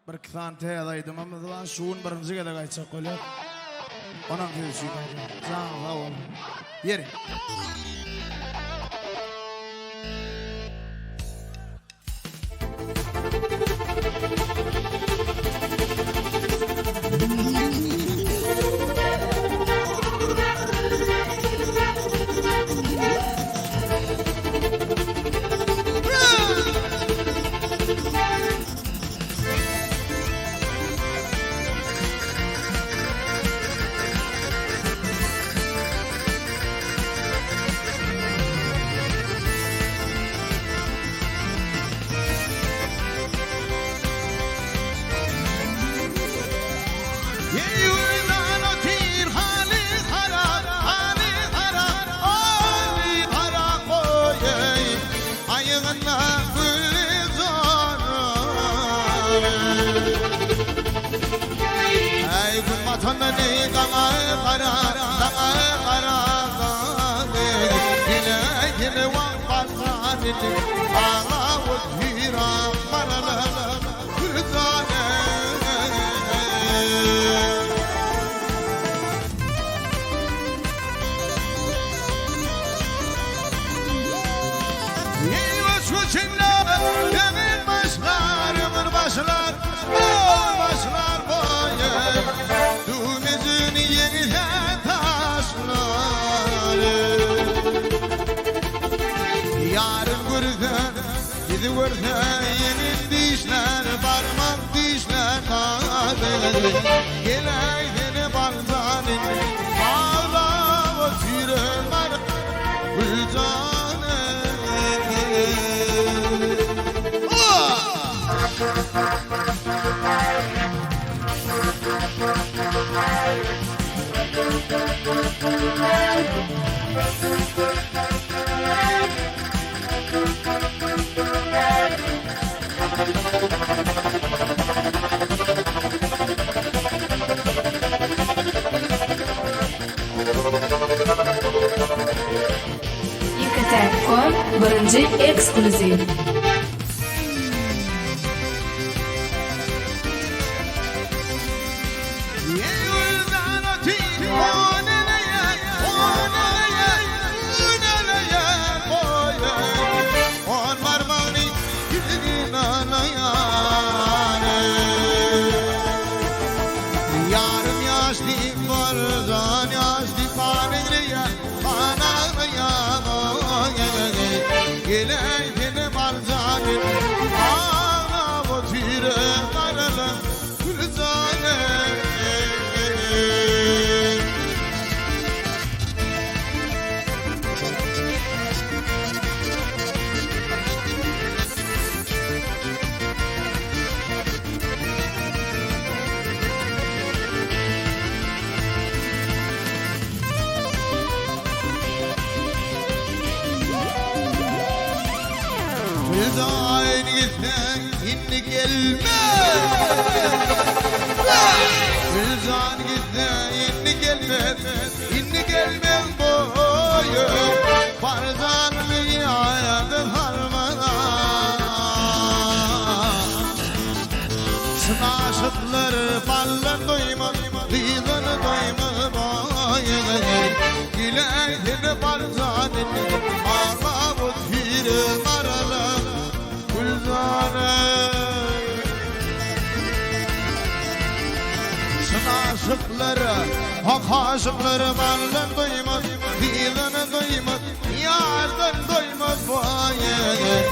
Birki sany täze aýdymymyz bar. Şu gün birinji gezek aýtjak bolýas. Onam siz üçin aýdýan. Janyňyz sag bolsun. Ýeri. Aýagynda gülli Äý gün batanda neý daňa gara, daňa gara Gele gele wagt barsa indi Aglap otyram maralam Güljane. Eý göç-göçünler, ömür başlar, ömür başlar, ömür başlar boýy. Düwmejini ýeňsä taşlar. Ýaryn görse, ýüzi görse, ýeňil dişlär, barmak dişlär nazy. Geläýsene baljan indi, aglap otyryn bar. Ýeke-täk kom birinji eksklýuziw. Ýarym ýaşly bolgan ýaşly gan egreýär, gan aglaýar Geläýsene Baljan aglap otyr garalan Güljan Güljan gitseň indi gelme Güljan gitseň indi gelme Indi gelmez boýy Bar janymy ýada salma Çyn aşyklar baldan doýmaz, Gyzdan doýmaz boýy. Güläýsene bar janyny, Aglap otyr garalar Gülzara. Çyn aşyklar, hak aşyklar baldan doýmaz, Gyzdan doýmaz, ýardan doýmaz boýy.